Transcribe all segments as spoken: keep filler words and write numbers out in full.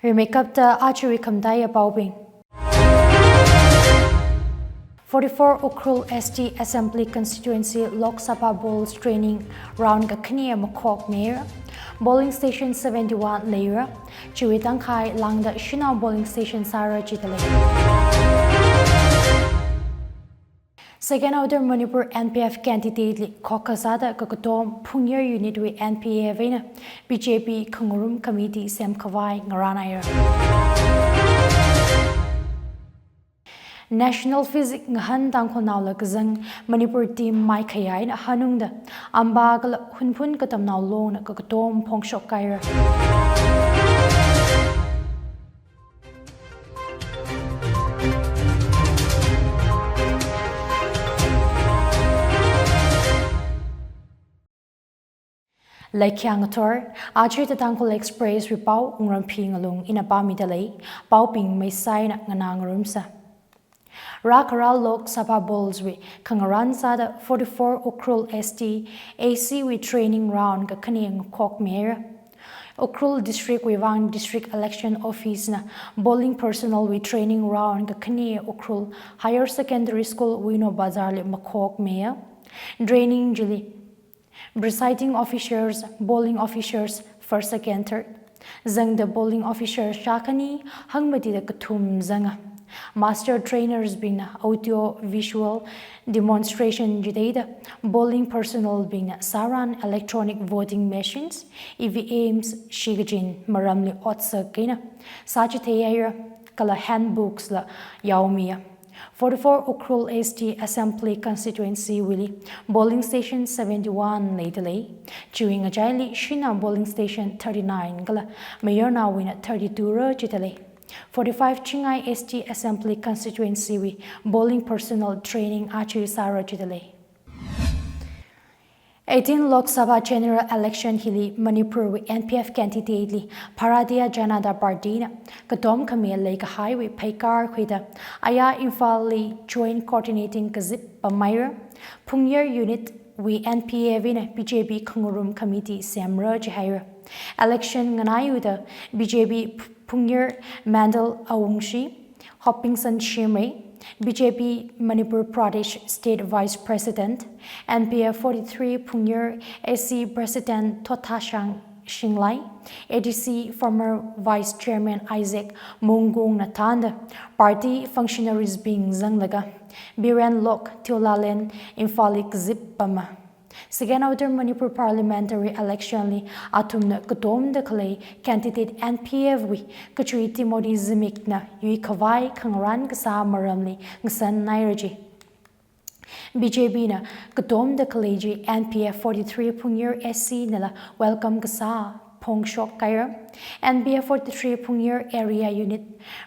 Rimeikapta ajawui khamataiya paobing. Forty-four Ukhrul S T Assembly Constituency Lok Sabha Bowls Training Round kakhane makhokmira. Polling station seventy-one leira. Chiwui tangkhai lāngda shanao polling station sāra jidalei. Second Outer Manipur N P F candidate li khokkha sāda kakatom Phungyar unit wui N P F eina B J P khangarum committee semkhavai ngarānhaira. National Physique ngahān Tangkhulnaola kazang Manipur team maikhayā eina hanungda Amba kala Hunphun Katamnao Longna kakatom phongshok kahaira. Laikhia ngathor, aja The Tangkhul Express wui pao Wungramphi Ngalung ina pāmidalei, paobing maisai eina nganā ngarumsa. Rākhara Lok Sabha Bowls wui khangarān sāda forty-four Ukhrul S T A C wui training round kakhane ngakhokmira. Ukhrul District wui vang District Election Office na polling personnel wui training round kakhane Ukhrul Higher Secondary School Wino Bazar li makhokmira. Training chili presiding officers, polling officers, first, second, third, zangda polling officer shākhani hangmatida kathum zanga. Master trainers bingna audio visual demonstration chitheida polling personnel bingna sāran electronic voting machines, E V Ms, shikachin maramli otsak eina sāchitheihaira kala handbooks la yaomiya. Forty-four Ukhrul S T Assembly Constituency wuili polling station seventy-one leidalei. Chiwui ngachaili shanao polling station thirty-nine kala mayarnaowuina thirty-two ra jidalei. Forty-five Chingai S T Assembly Constituency wui polling personnel training aja sāra jidalei. Eighteen Lok Sabha General Election hili Manipur wui N P F candidate li Bharatiya Janata Party na katom khami leikahaiwui pheikar khuida aya Imphal li Joint Coordinating kazip pamhaira. Phungyar unit wui N P F eina B J P khangarum committee semra jihaira. Election nganaiwuida B J P Phungyar Mandal Awungshi, Hopingson Shimray, B J P Manipur Pradesh State Vice President, N P F forty-three Phungyar A C President Thotashang Shinglai, A D C former Vice Chairman Isaac Mungkungna thānda party functionaries bing zanglaga Biren Lok Theolalen Imphal li kazip pama. Second Outer Manipur Parliamentary Election li athumna katomda khalei candidate N P F wui kachui Timothy Zimik na yuikhavai khangarān kasā maramli ngasannāhaira ji. B J P na katomda khalei chi N P F forty-three Phungyar A C nala welcome kasā phongshok kahaira. N P F forty-three Phungyar Area Unit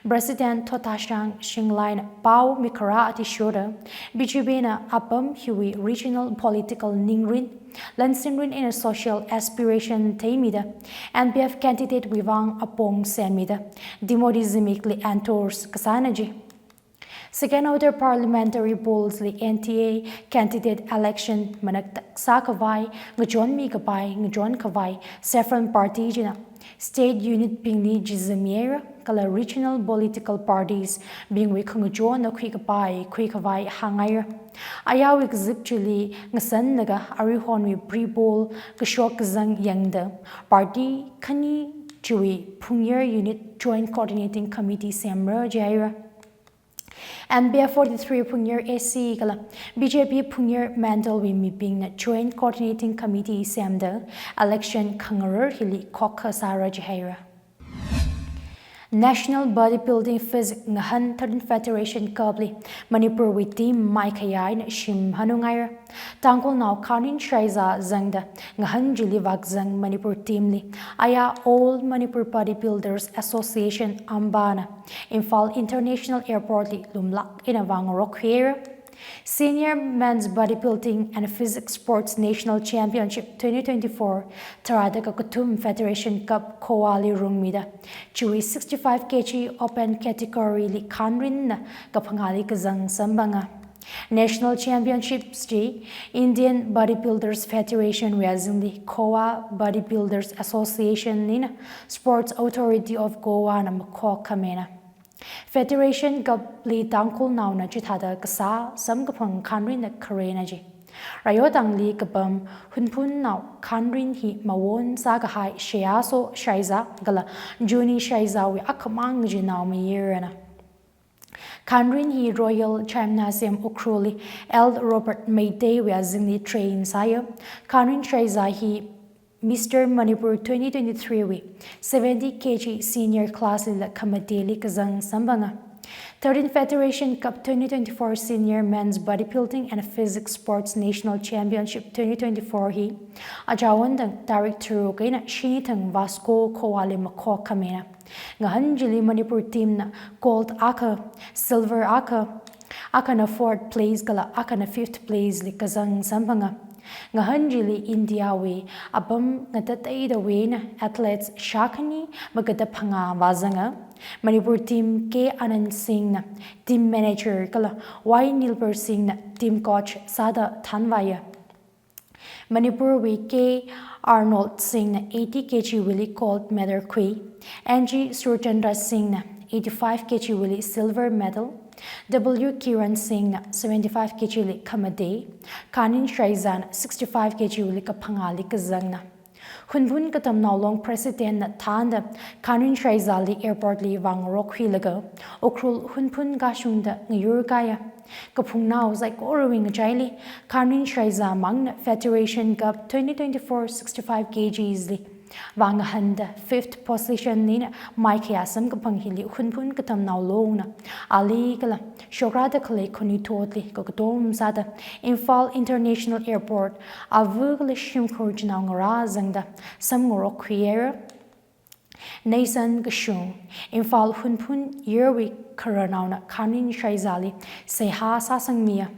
President Thotashang Shinglai na pao mikharā athishurda B J P na apam hiwui regional political ningrin, lansinrin eina social aspiration theimida N P F candidate wui vang apong semmida Timothy Zimik li endorse kasāna ji. Second Outer Parliamentary Polls li N T A candidate election manaktak sākhavai ngachonmi kapai ngachonkhavai Saffron Party china state unit bingli chizamira kala regional political parties bingwui khangachonna khuikapai khuikhavai hānghaira. Ayawui kazip chili ngasanlaga aruihonwui pre-poll kashok kazang yangda party khani chiwui Phungyar unit Joint Coordinating Committee semra jihaira. N P F forty-three Phungyar A C kala B J P Phungyar Mandal wui mibingna Joint Coordinating Committee semda election khangarar hili khokkha sāra jihaira. National Bodybuilding Physique ngahān thirteenth Federation Cup li Manipur wui team maikhayā eina shim hanunghaira. Tangkhulnao Khanin Shaiza zangda ngahān chili vākazang Manipur team li aya All Manipur Bodybuilders Association, AMBA na Imphal International Airport li lumlāk eina vāngarokkhuira. Senior Men's Bodybuilding and Physique Sports National Championship twenty twenty-four tharāda kakathum Federation Cup Goa li rungmida chiwui sixty-five K G open category li Khanrinna kaphangāli kazang samphanga. National Championships chi Indian Bodybuilders Federation wui azingli Goa Bodybuilders Association eina Sports Authority of Goa na makhok khamina. Federation Cup li Tangkhulnaona chithāda kasā samkaphang khanrinna kharena ji. Raiyo tangli kapam Hunphunnao khanrin hi mawon sākahai Sheyaso Shaiza kala Juni Shaiza wui akhamang ji naomayarana. Khanrin hi Royal Gymnasium Ukhrul li L Robert Meitei wui azingli train sāya. Khanrin Shaiza hi Mister Manipur twenty twenty-three wui seventy K G senior class lila khamateli kazang samphanga. Thirteenth Federation Cup twenty twenty-four Senior Men's Bodybuilding and Physique Sports National Championship twenty twenty-four hi achāwon tang tarik tharuk eina Shinithang Vasco Khowali makhok khamina. Ngahān chili Manipur team na gold akha, silver akha, akhana fourth place kala akhana fifth place li kazang samphanga. Ngahān chili India wui apam ngatateidawui eina athletes shākhani magada phangā vāzanga. Manipur team K Anand Singh na team manager kala Y Nilpar Singh na team coach sāda thanvāya. Manipur wui K Arnold Singh na eighty K G wuili gold medal khui, N G Surchandra Singh na eighty-five K G wuili silver medal, W Kiran Singh na seventy-five K G li khamate, Khanrin Shaiza na sixty-five K G wuili kaphangāli kazangna. Hunphun Katamnao Long President na thānda Khanrin Shaiza li airport li vāngarok khuilaga Ukhrul Hunphun kashungda ngayur kaya. Kaphungnao saikorawui ngachaili Khanrin Shaiza mangna Federation Cup twenty twenty-four sixty-five K Gs li vāngahānda fifth position eina maikhayā samkaphang hili Hunphun Katamnao Long na ali kala shokrāda khalei khanuithotli kakatom sāda Imphal International Airport ava kala shimkhur chinaongarā zangda samngarok khuiya. Neisan kashung, Imphal Hunphun Yerwui khararnaona Khanrin Shaiza li seihā sāsangmiya.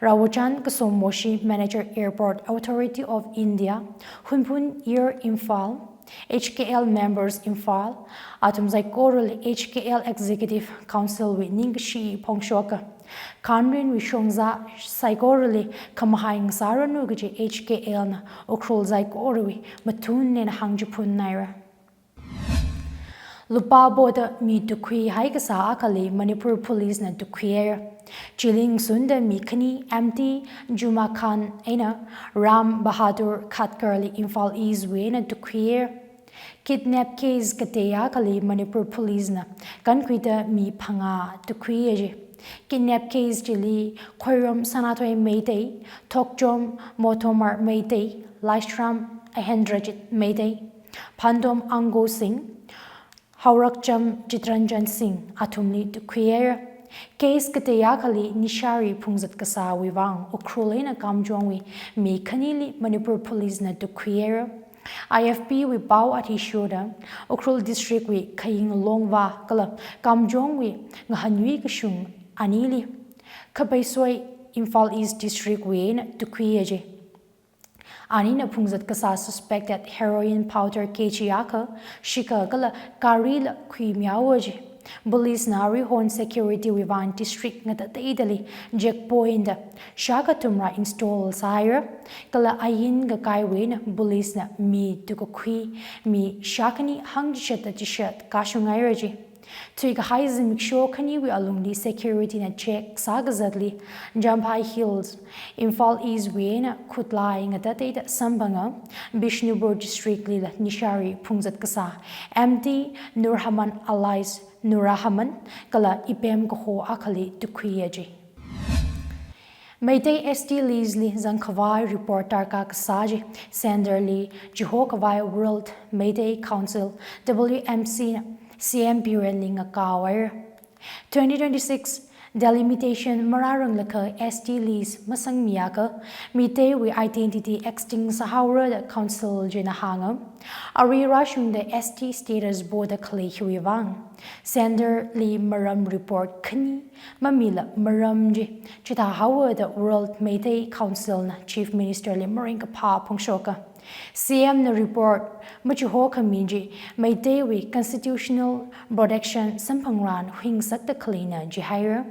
Rawachan Kasomwoshi, Manager, Airport Authority of India, Hunphun Yer Imphal, H K L members Imphal, athum saikorali H K L Executive Council wui ningkashi phongshoka. Khanrinwui shongza saikorali khamahai ngasāranu kaji H K L na Ukhrul saikorawui mathun eina hāngchiphun haira. Lupā poda mi tukhuihai kasā akhali Manipur Police na tukhuiya. Chili ngasunda mi khani M T Juma Khan eina Ram Bahadur Khatkar li Imphal East wui eina tukhuiya. Kidnap case katei akhali Manipur Police na kankhuida mi phangā tukhuiya ji. Kidnap case chili Khoirom Sanathoi Meitei, Thokchom Mothomar Meitei, Laishram Ahendrajit Meitei, Phantom Ango Singh, Haurakcham Chitranjan Singh athumli tukhuiya. Case katei akhali nishāri phungzat kasāwui vang Ukhrul eina Kamjongwui mi khanili Manipur Police na tukhuiya. I F P wui pao athishurda Ukhrul District wui Khaying Longva kala Kamjongwui Ngahanyui kashung anili, Khapeisoi Imphal East District wui eina tukhuiya ji. Anina phungzat kasā suspected heroin powder K G akha, shikha kala gari la khuimihaowa ji. Police na aruihon security wui vang district ngatateidali checkpoint da shākha thumrā install sāhaira, kala ain kakaiwui eina police na mi tukakhui mi shākhani hangchishat da chishat kashung haira ji. Thuikahai zimiksho khaniwui alungli security na check sākazatli Champhai Hills, Imphal East wui eina khutlai ngatateida samphanga, Bishnupur District lila nishāri phungzat kasā M T Nurhaman alias Nurahaman kala ipem kaho akhali tukhuiya ji. Meitei S T list li zangkhavai report darkar kasā chi Centre li chihokhavai World Meitei Council, W M C na C M Biren li ngakaohaira. Twenty twenty-six delimitation marāranglakha S T list masangmiakha Meiteiwui identity extinct sāhaora da Council china hānga. Arui rāshungda S T status poda khalei hiwui vang Centre li maram report khani mamila maram chi chithāhaowa da World Meitei Council na Chief Minister li maringkaphā phongshoka. C M na report machiho khami chi Meiteiwui constitutional protection samphangran huingasakta khaleina jihaira.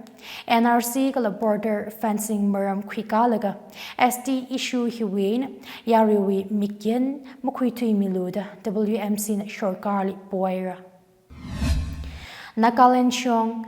N R C kala border fencing maram khuikalaga S T issue hiwui eina yaruiwui mikyan makhuithuimilu da W M C na sorkarli pohaira. Nagaland shong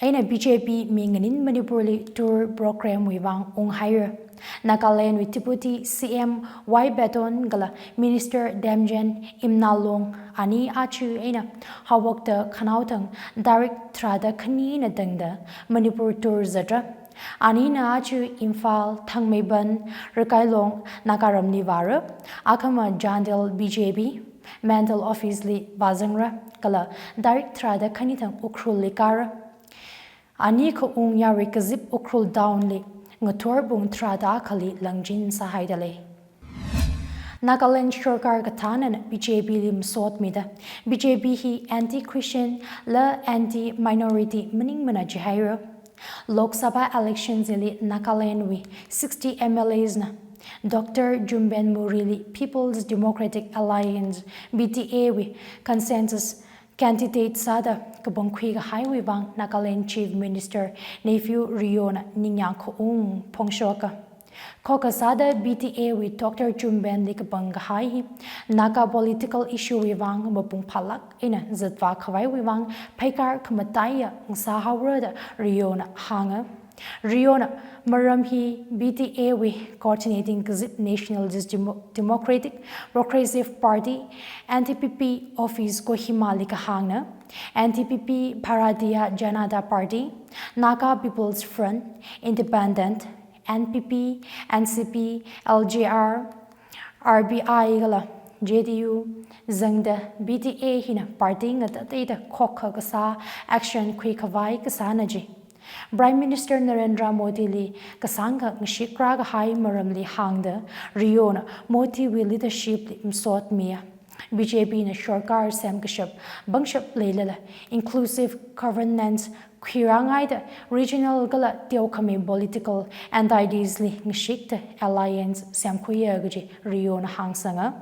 eina B J P mi nganin Manipurli tour programwui vang unghaira. Nagalandwui Deputy C M Y Patton kala Minister Themgyan Imnalong ani aja eina haowakta khanaothang tarik tharāda khanina tangda Manipur tour zatra. Anina aja Imphal, Thangmeiban, Rakailong, Nagaramli vāra, akhama Chandel B J P Mandal office li vāzangra, kala tarik tharāda khanithang Ukhrulli kāra. Ani khaung yarui kazip Ukhrul town li ngathor pung tharāda akhali langchin sāhaida lei. Nagaland sorkar kathānana B J P li masotmida, B J P hi anti-Christian la anti-minority maningmana jihaira. Lok Sabha election chili Nagalandwui sixty M L As na Doctor Chumben Murrayli People's Democratic Alliance, P D A wui consensus candidate sāda kapangkhui kahaiwui vang Nagaland Chief Minister Neiphiu Rio na ningyāng khaung phongshoka. Khokha sāda P D A wui Doctor Chumbenli kapang kahai hi Naga political issue wui vang mapung phālāk eina zatvā khavaiwui vang pheikar khamataiya ngasāhaora da Rio na hānga. Rio na maram hi P D A wui coordinating kazip National Demo-, Democratic Progressive Party, N D P P office Kohimali kahāngna, N D P P, Bharatiya Janata Party, Naga People's Front, Independent, N P P, N C P, L J R, R B I kala J D U zangda P D A hina party ngatateida khokha kasā action khuikhavai kasāna ji. Prime Minister Narendra Modili kasāngkha ngashikra kahai maramli hāngda Rio na Modiwui leadership li masotmiya. B J P na sorkar semkashap pangshap leilala inclusive governance khuirāngaida regional kala teokhami political entities li ngashikta alliance semkhuiya kaji Rio na hāngsanga.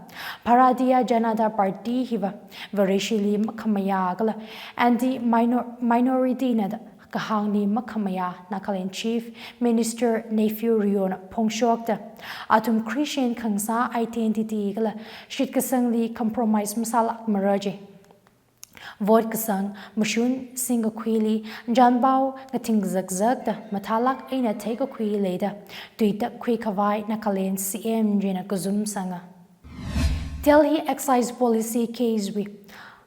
Bharatiya Janata Party hiva Vareshili makhamayā kala anti-minor-, minority na da kahāngli makhamayā Nagaland Chief Minister Neiphiu Rio na phongshokta, athum Christian khangasā identity kala shitkasangli compromise masālākmara ji. Vote kasang mashun singkakhuili janpao ngathing kazakzakta mathālāk eina theikakhui leida tuitak khuikhavai Nagaland C M china kazumsanga. Delhi Excise Policy case wui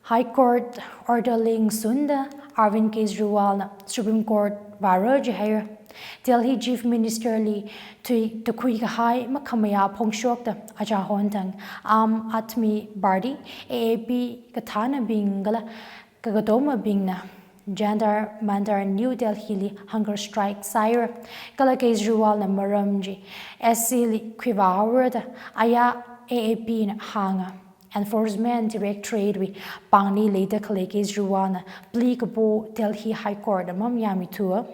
High Court order li ngasunda Arvind Kejriwal na Supreme Court vāra jihaira. Delhi Chief Minister li tui tukhui kahai makhamayā phongshokta achahon thang Aam Aadmi Party, A A P kathānabing kala kakatomabingna Jantar Mantar New Delhi li hunger strike sāhaira. Kala Kejriwal na maram chi S C li khuivāhaora da aya A A P na hānga. Enforcement Directorate wui pāngli leida khalei Kejriwal na plea kapo Delhi High Court na mamayāmithua.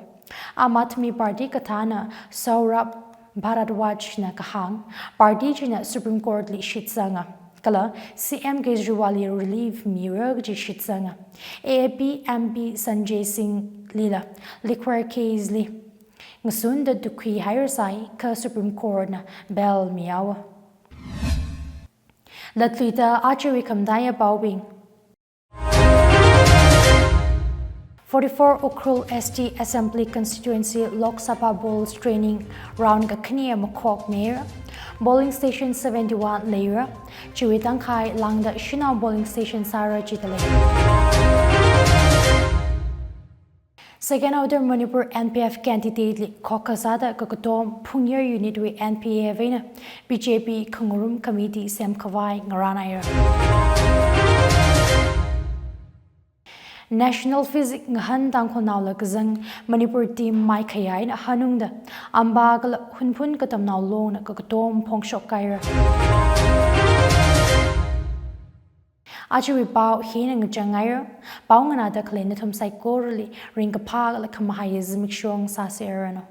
Aam Aadmi Party kathāna Saurabh Bhardwaj na kahāng, party china Supreme Court li shitsanga, kala C M Kejriwal li relief mira kaji shitsanga. A A P M P Sanjay Singh lila liquor case li ngasunda tukhui hairasai kha Supreme Court na bail mihaowa. Latluida ajawui khamataiya paobing. Forty-four Ukhrul S T Assembly Constituency Lok Sabha Polls Training Round kakhane makhokmira. Polling Station seventy-one leira. Chiwui tangkhai lāngda shanao polling station sāra jida lei. Second Outer Manipur N P F candidate li khokha sāda Kakatom Phungyar Unit wui N P F eina B J P khangarum committee semkhavai ngarānhaira. National Physique ngahān Tangkhulnaola kazang Manipur team maikhayā eina hanungda Amba kala Hunphun Katamnao Longna kakatom phongshok kahaira. Ajawui pao hina ngachang haira. Pao nganāda khalei nathum saikorali ringkaphā kala khamahaiya zimiksho sāserranu.